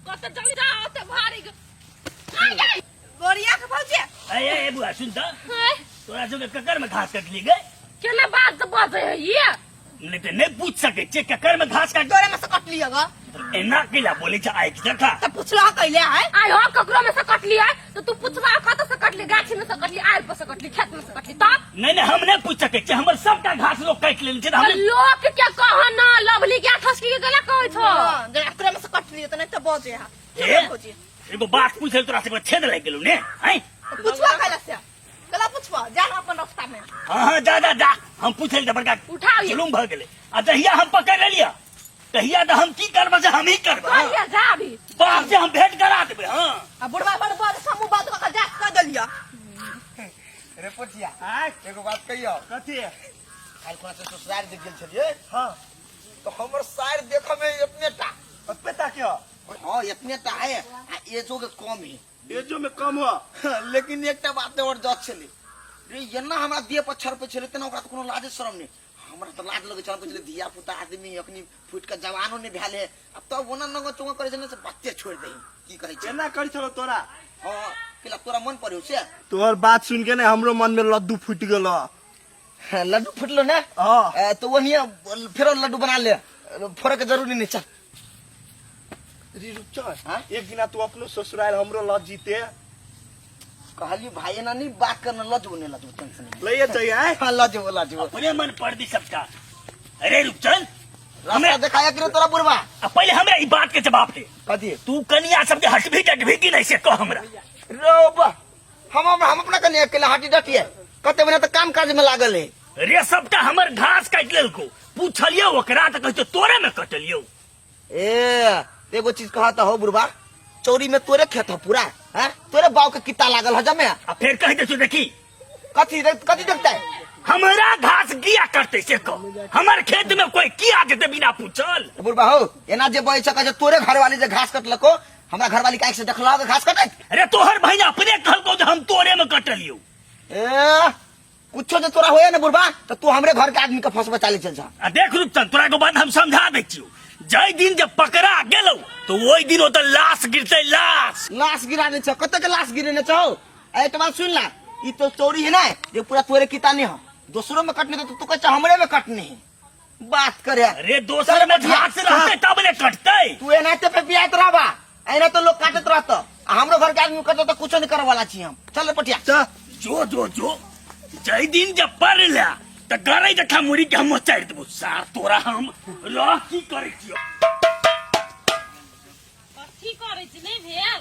कत जल्दी जा ओते भारी ग- बोरिया के भौजी ए ए ए बुआ सुन त हाय, तोरा सबके ककर में घास कटली गए केना बात बजै है ये नहीं तऽ नहि पूछ सकै छियै ककर में घास काट तोरे में से कटली ग एना केला बोलै छै आँखि देखा त पुछला कैले है आइ हो ककरो में से कटली है तो तू पुछबा कत से कटली गाछी में से कटली आड़ पर से कटली खेत में से कटली तब नहीं नहीं हम नहीं पूछ सकै छियै हमर सबटा घास लोग काटि लेने छै तऽ हम लोक के कह ना लवली के ठसकी के गला कहै छो हां जरा तोरे में से कटली त नहीं त बजे है ए? भौजी एगो बात पूछल तोरा से छेद लागि गेलौ ने हैं त पुछवा कैला से कैला पुछवा जा हम अपन रास्ता में हाँ हाँ जा जा जा हम पूछल तऽ बड़का उठाउ ये। जुलुम भऽ गेलै आ जहिया हम पकड़ लेलियै तहिया तऽ हम की करबै से हमही करबै हाँ। कहिया जा अभी बाप से हम भेंट करा देबै हाँ आ बुढ़वा बड़ बड़ समूह बात कऽ जा कह देलिया रे पोठिया आँय एगो बात कहियो कथी काल्हि खुना से ससुराल देख गेल छलियै हाँ तो हमर सार देख में इतने टा ओतबे टा के हो हाँ इतने टा है आ एजो के कम है एजो में कम हो लेकिन एकटा बात और जज छलै रे एना हमरा देह पर छड़पै छलै तेना ओकरा तऽ कोनो लाजे शरम नहि हमरा तऽ लाज लगै छल हम कहै छलै धिया पुता आदमी अखनी फुटि कऽ जवानो नहि भेल है आ तब ओना नगो चोंगो करै छलै से बाते छोड़ि दही की कहै छै एना करी छलो तोरा हाँ केला तोरा मन पड़ियौ से तोहर बात सुन के ने हमरो मन में लड्डू फूट गेल हाँ, लड्डू फुटलो ने हाँ। तो वही फेरो लड्डू बना ले फोड़े के जरूरी नहीं चल रे रुक चल हाँ? एक दिना तू अपनो ससुराल हमरो लज जीते कहली भाई एना नहीं बात करना लजबो नहीं लजबो टेंशन नहीं लइए चाहिए आय हाँ लजबो लजबो अपने मन पर दी सबटा अरे रुपचंद रास्ता हमरा देखाया कि रे तोरा बुढ़वा आ पहिले हमरा ई बात के जवाब दे कथी तू कनिया सबके हटबी डटबी कि नहीं से कह हमरा रो बा हम अपना कने अकेला हटी डटिए कते महीना तऽ काम काज में लागल है रे सबटा हमर घास काटि लेलको पूछलियो ओकरा तऽ कहै छौ तोरे में कटलियो ए एगो चीज कहत हो बुढ़वा चौरी में तोरे खेत हो पूरा हैं तोरे बाव के कित्ता लागल है जमे आ फेर कहि दे छौ देखी कथी कथी देखता है हमरा घास किया करते से कह हमर खेत में कोई किया जेते बिना पूछल बुढ़वा हो एना जे बहै छै तोरे घरवाली जे घास कटलको हमरा घरवाली के आँखि से देखलक घास कटैत अरे तोहर बहिन अपने कहलको जे हम तोरे में कटलियो ए कुछो जे तोरा होया ने बुढ़बा तो तू हमरे घर के आदमी के फंसबे चाले चल जा आ देख रूपचंद तोरा एगो बात हम समझा दै छियौ जाहि दिन जे पकड़ा गेलौ तो ओहि दिन ओतऽ लाश गिरतै लाश लाश गिरा दे छौ कते के लाश गिरेने छौ एक बात सुन ला ई तो चोरी है ना जे पूरा तोरे किता नहीं हो दोसरों में कटने तो तू कहै हमरे में कटने है बात करे अरे दोसर में घास रहतै तब ने कटतै तू एनाहिते पे पियाइत रहबा एना तो लोग काटत रहत आ हमरो घर के आदमी कटत तो कुछो नहीं करे वाला छी हम चल रे पटिया चल जो जो जो जाहि दिन जब पढ़ ले तऽ गरै जखा मुड़ी के हम मोचारि देबो सार तोरा हम रह की करै छियौ कथी करै छी नहि भेल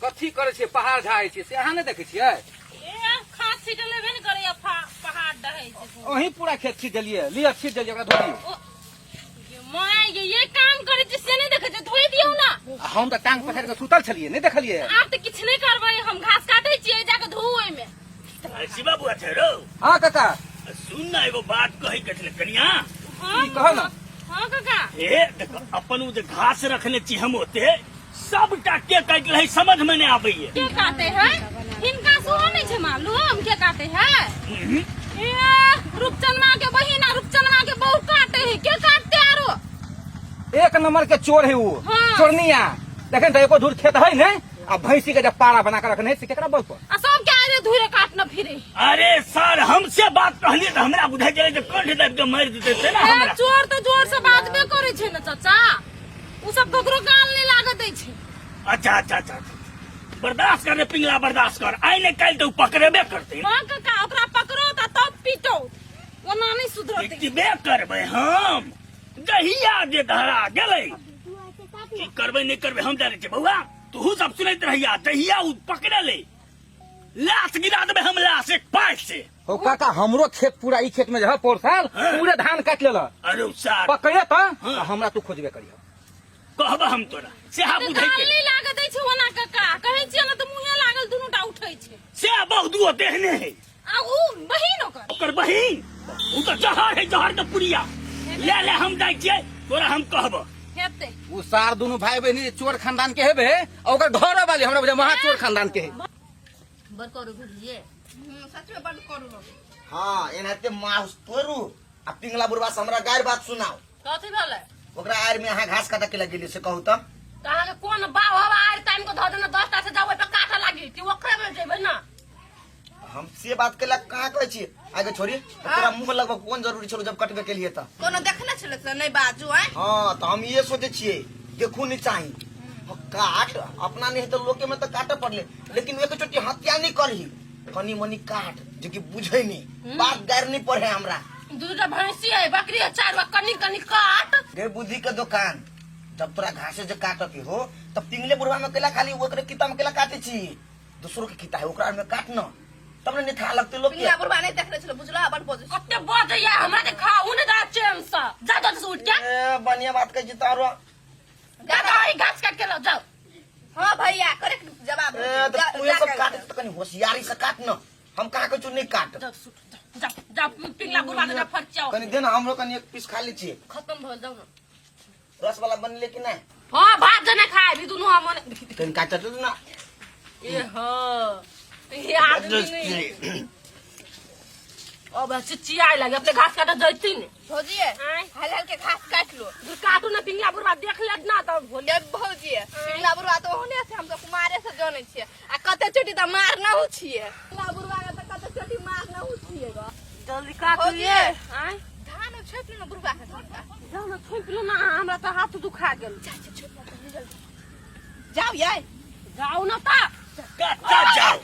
कथी करै छियै पहाड़ झाड़ै छियै से अहाँ नहि देखै छियै ए खाद छीटल हेबे ने करैया पहाड़ डहै छै अहीं पूरा खेत छीट देलियै लिअ छीट देलियै ओकरा धो दियौ ओ, ये माय ये ये काम करै छी से नहि देखै छी धोइ दियौ ना आ हम तऽ टांग पसारि कऽ सुतल छलियै नहि देखलियै आब तऽ किछु नहि करबै हम घास काटै छियै जाके धोउ ओहिमे शिवा बुआ छै रौ हँ काका सुन ना एगो बात कहै के छलै कनिया हँ की कहऽ ने? हँ काका ए देख अपन उ जे घास रखने छी हम ओते सबटा के काटि रहै समझ में नहि आबैये के काटे है हिनका सेहो नहि छै मालूम के काटे है ए रूपचनमा के बहिन आ रूपचनमा के बहू काटे है के काटते आरो एक नंबर के चोर है उ हाँ। चोरनिया देखे तऽ एको धूर खेत है ने आ भैंसी के जब पारा बना के रखने है से केकरा बल पर आ सब के आरे धुरे काटना फिरे अरे सर हमसे बात कहलिए तऽ हमरा बुझाइ छलै जे कंठ दाबि के मारि देतै से ना ए, हमरा चोर तऽ जोर से बाजबे करै छै ने चाचा उ सब ककरो कान नहि लागऽ दै छै अच्छा अच्छा अच्छा अच्छा। बर्दाश्त कर रे पिंगला बर्दाश्त कर आइ ने काल्हि तऽ उ पकड़ेबे करतै हाँ काका ओकरा पकड़ो तऽ तब पीटो ओना नहि सुधरतै पीटबे करबै हम जहिया जे धरा गेलै की करबै नहि करबै हम जानै छियै बौआ तोहू सब सुनैत रहिया जहिया उ पकड़ेलै लाश गिरा देबै हम लाश एक पाइ से हो काका हमरो खेत पूरा ई खेत में जे है पोर साल हाँ। पूरे धान काटि लेलक अरे उ सार पकड़े तऽ हाँ। हमरा तू खोजबे करिह कहब हम तोरा सेहा तऽ बुझै कान के नहि लागऽ दै छै ओना काका कहै छियै ने तऽ मुँहे लागल दुनू टा उठै छै से बहुत दूर देहने है आ उ बहिन ओकर ओकर बहिन उ तऽ जहर है जहर के पुड़िया ले ले हम जाइ छियै तोरा हम कहब हेतै उ सार दुनू भाई बहिनी चोर खानदान के हेबे आ ओकर घर वाली हमरा बुझाय महा चोर खानदान के है बड़ करू बुझलिए सच में बड करू लोग हाँ एनाहिते माउस तोरू आ पिंगला बुढ़वा से हमरा गारि बात सुनाओ कथी भेलै ओकरा आड़ में अहाँ घास काटऽ के लग गेलियै से कहू तऽ तऽ अहाँके कोन बाव हवा आर टाइम के धऽ देने 10 टा से जाउ ओहि पर काटऽ लागी कि ओकरे में जेबै ना। हम से बात केला कहाँ कहै छी आगे छोरी तोरा मुंह में लगबा कोन जरूरी छलो जब कटबे के लिए तऽ। कोनो देखने छलै तऽ नहि बाजू आय। हाँ तो हम ये सोचे छियै देखू नहीं चाही। हाँ, काट अपना नहीं तो लोके में तो काटे पड़ले लेकिन एक चोटी हत्या नहीं करही कनी मनी काट जो कि बुझे नहीं बात गैर नहीं पड़े हमरा। दूटा भैंसी है बकरी है चार गो कनी कनी काट। गे बुद्धि के दुकान जब तोरा घासे जे काट के हो तब पिंगले बुढ़वा में केला खाली ओकरे किता में केला काटे छी दूसरों के किता है ओकरा में काट न तब ने निथा लगते लोग के। पिंगला बुढ़वा नहीं देखने छलो बुझलो बड़ बजै छै। कते बजैया हमरा के खाऊ ने दा चैन से जा दो से उठ के। ए बढ़िया बात कहै छी तारो। जा दो ई घास काट के लो जाओ। हां भैया करेक्ट जवाब। ए तो तू ये सब काट तो कनी होशियारी से काट न हम कहा कहै छी नहीं काट। जा सुट जा जा पिंगला बुढ़वा के फरचाओ। कनी दे ना हमरो कनी एक पीस खा ली छी। खत्म भ जाओ ना। रस वाला बनले कि नहीं? हां भात जने खाए भी दुनू हम कनी काट चल ना। ए हो ये आदमी नहीं अब चिचियाए लगे अपने घास काटे जैती ने। भौजी आय। हल हल के घास काट लो। दूर काटू ना पिंगला बुढ़वा देख लेत ना तब बोले भौजी पिंगला बुढ़वा तो ओहने से हम तो कुमारे से जानै छियै आ कते चोटी त मार ना हो छियै। पिंगला बुढ़वा के त कते चोटी मार ना हो छियै ग। जल्दी काटू भौजी। ये। आय। धान छोपि लो ना बुढ़वा के घर पर। जाओ ना छोपि लो ना हमरा त हाथ दुखा गेल। जाओ ये। जाओ ना ता। कत्ता जाओ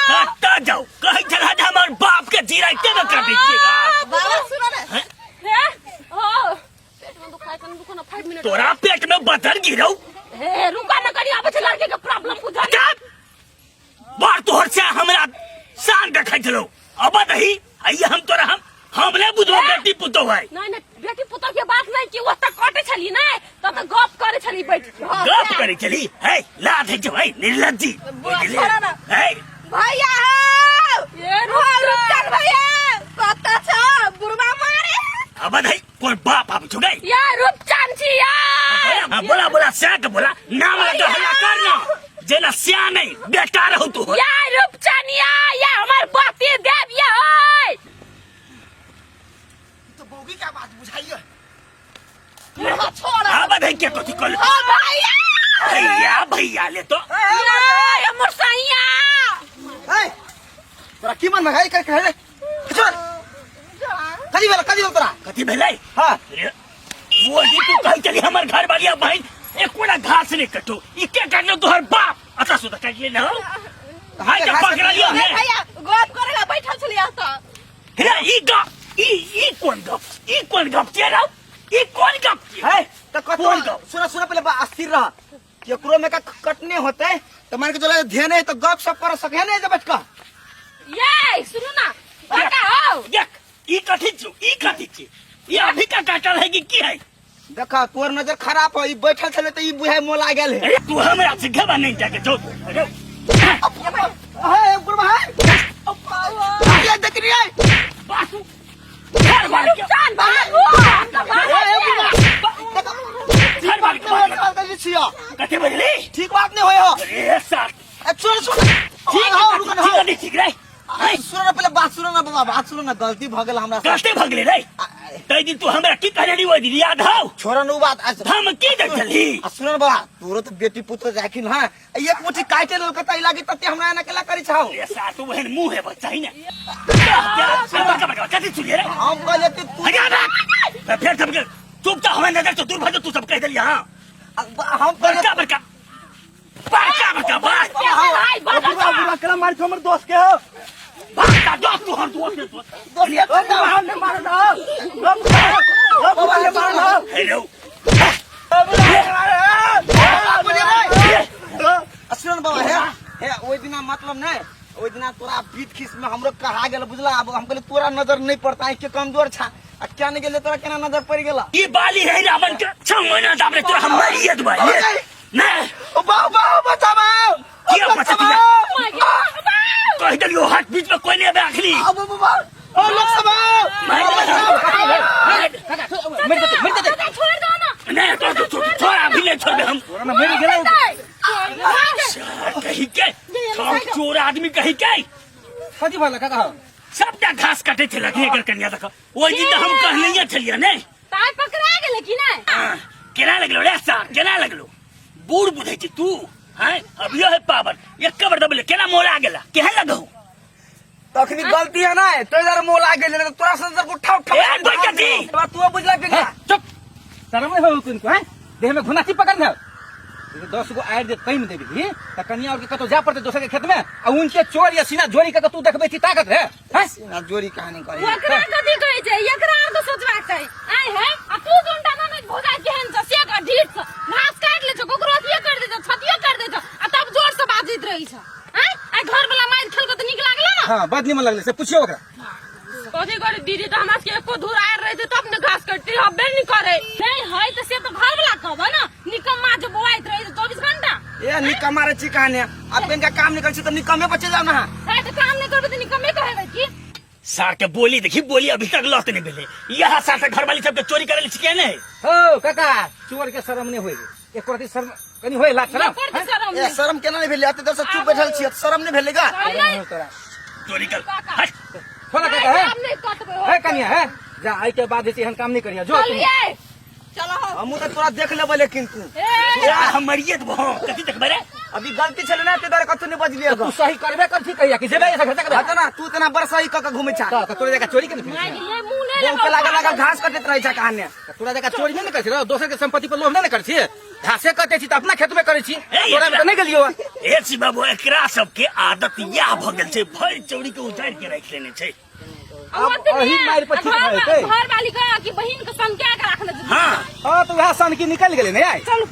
कत्ता जाओ कहै छला जे हमर बाप के जीराइते ने काटै छियै गाछ। बाबा सुनो ना। हैं? हे ओ पेट में दुखाय कन रुको ना 5 मिनट। तोरा पेट में बदर गिरौ। हे रुका ना कनी आबै छै लड़के के प्रॉब्लम बुझा। चुप बार तोहर से हमरा शान देखै छलौ अब दही आइए हम तोरा हम हमले बुझो बेटी पुतोह है। नहीं नहीं बेटी पुतोह के बात नहीं कि ओतऽ कटे छली नहीं तब तऽ गप करे छली बैठ के। गप करे छली है ला दे जो है निर्लज्जी छोड़ो ना। है भैया हो ए रुक रुक चल भैया कतऽ छौ बुढ़वा मारे। अब दही कोई बाप आब छौ गई। या रूपचंद छी यार। हाँ, बोला बोला स्या के बोला नाम लगा हल्ला करना जेना स्या नहीं बेटा रहू तू। या रूपचंद या या हमर पति देव या ओए। तो बौगी का बात बुझाइए। छोड़। अब दही के कथी कल। ओ भैया भैया भैया ले तो। या हमर सैया। ए तोरा की मन में है कर कर छोड़ कदी भेल कदी भेल तोरा कथी भेलै? हां अरे, वो ही तू कहै चली हमर घर वाली बहन एकोटा घास नहीं कटो ई के काटलो तोहर बाप अच्छा सुधा काट ले ना हाय के पकड़ लियो ने। भैया गप करे ला बैठल छलियै तऽ। रे ई गप ई ई कोन गप ई कोन गप के रौ ई कोन गप के? है त कत कोन गप? सुना सुना पहले बा अस्थिर रह केकरो में का कटने होते तो मान के चला ध्यान है तो गप सब कर सके नहीं जे बैठ के। ये सुनू ना काका हो। देख ई कथी छु ई कथी छु ई अभी का काटल है कि की है? देखा तोर नजर खराब है ई बैठल छले त ई बुझाय मोला गेल है। अरे तू हमरा से घेबा नहीं जाके जो। अरे हे गुरु भाई ये देख रही है बासु घर वाले के रूपचंद भागो ए घर वाले के बात कर छियो कथी बजली? ठीक बात नहीं होय हो। अरे साथ ए सुन सुन ठीक हो है रुक ठीक ना है ठीक रे। सुन ना पहले बात सुन ना बाबा बात सुन ना गलती भ गेल हमरा से। गलती भ गेलै रे। तै दिन तू हमरा की कहने रही ओहि दिन याद हौ? छोड़ न उ बात आज धमकी दे छली। आ सुन ना बाबा तोरो तो बेटी पुत्र राखिन हां एक मुट्ठी काटे लेल कतई लागी तते हमरा एना केला करी छौ। ए सासु ओहन मुंह है बच्चा ही ने। बड़का बड़का कथी सुनिए रे? हम कहलिए कि तू हटा ना। फिर सब के चुपचाप हमें नजर तो दूर भजो तू सब कह देली हां। हम कहलिए बड़का बड़का बड़का बड़का बात। भाई बात बुढ़वा बुढ़वा केना मार छौ हमर दोस्त के हो? बड़का दोस्त तू हर दोस्त के दोस्त। दोस्त के ओ बुढ़वा ने मारल हो। ओ बुढ़वा ने मारल हो। हेलो। सुन बाबा हे हे ओइ दिना मतलब नहीं ओइ दिना तोरा पीठ खीस में हमरो कहा गेल बुझला। अब हम कहले तोरा नजर नहीं पड़ता है के कमजोर छा आ क्या नहीं गेले तोरा केना नजर पड़ गेला? ई बाली है रावण के 6 महीना दाबरे तोरा हम मारिए देबै। नहीं। ओ बाबा बाबा बचाओ। किया बचतिया? कह देलियो हाथ बीच में कोई नहीं आबे आखिरी। अब बाबा ओ लोग सब मर जेतै मर जेतै। छोड़ दो ना। नहीं तो तो छोड़ अभी नहीं छोड़बे हम। तोरा ना मरि गेलै। कही के हम चोर आदमी कही के कथी भेल काका? सबटा घास काटे छलै एकर कनिया देख। ओहि दिन तऽ हम कहनैये छलियै ने। ताय पकड़ा गेलै कि नहि? हाँ, केना लगलो रे सार केना लगलो बूढ़ बुझै छी तू हैं अभियो है पावर एक कबर दबले केना मोला गेला केहन लगहु तखनी गलती है ना तो इधर मोला गेल ने तोरा से तर उठा उठा ए, कोई कथी? तू बुझला पिंगा चुप शरम नहीं हो तुमको हैं देह में घुनाची पकड़ ने 10 गो आयर जे कम देबी त कनिया और के कतो जा पड़ते दोसर के खेत में आ उनके चोर या सीना जोरी के तू देखबे छी ताकत है हैं ना जोरी कहानी करे ओकरा कथी कहै छै एकरा आर के सोचबाक चाही आय है आ तू दुनटा ननद भौजाइ केहन छ से क ढीठ छ घास काटि लै छ ककरो अथिये कर दै छ छतिये कर दै छ आ तब जोर से बाजैत रहै छ आय आइ घर वाला मारि खेलको तऽ नीक लागल ने हां बड निमन लगले से पूछियो ओकरा कथी करे दीदी तऽ हमरा सबके एको धूर आयल रहते तब ने घास कटती हबे नहीं करे नहीं है तऽ से तऽ घर वाला कहबे ने निकम्मा जो बोआइत रहे 24 घंटा ए निकम्मा रे छी कहानी अब इनका काम निकल छी तो निकम्मे बचे जाओ ना है तऽ काम नहीं करबे तऽ निकम्मे कहेबे की सार के बोली देखी बोली अभी तक लौट नहीं भेले यह सार से घरवाली सबके चोरी करे ले छिके नहीं हो काका चोर के शरम नहीं होई एको रति शरम कनी होई लाज शरम एको रति शरम ए शरम केना नहीं भेलै एते देर से चुप बैठल छियै शरम नहीं भेलै गा नहीं तोरा चोरी कर काका। हट छोड़ा काका है काम नहीं कटबे हो है कनिया है जा आई के बाद जे एहन काम नहीं करिया जो तुम। चलिए चलो हो हमू तो तोरा देख लेबै लेकिन तू ए ए, हम मरिए देबो कथी देखबे रे अभी गलती छले ना ते द्वारा कथु नहीं बजलिए तू सही करबे कर ठीक कहिया कि जेबे ऐसा घर तक हतो ना तू तना बड़ सही क के घूमै छा तो तोरे जगह चोरी के नहीं माय ये मुंह नहीं बहु के लगाओ लागल लागल घास कटैत रहै छा कहानी तोरा जगह चोरी नहीं ने करै छी दोसर के संपत्ति पर लोभ नहीं ने करै छी घासे कटै छी तऽ अपना खेत में करै छी ए, तोरा में तऽ नहि गेलियो ए सी बाबू एकरा सबके आदत इएह भऽ गेल छै भरि चौरी के उजाड़ि के राखि लेने छै आब अही मारि पर ठीक भऽ जेतै। घर वाली का कि बहिन के संग के राखने छै हाँ हाँ तऽ वएह सनकी निकलि गेलै ने आइ चलू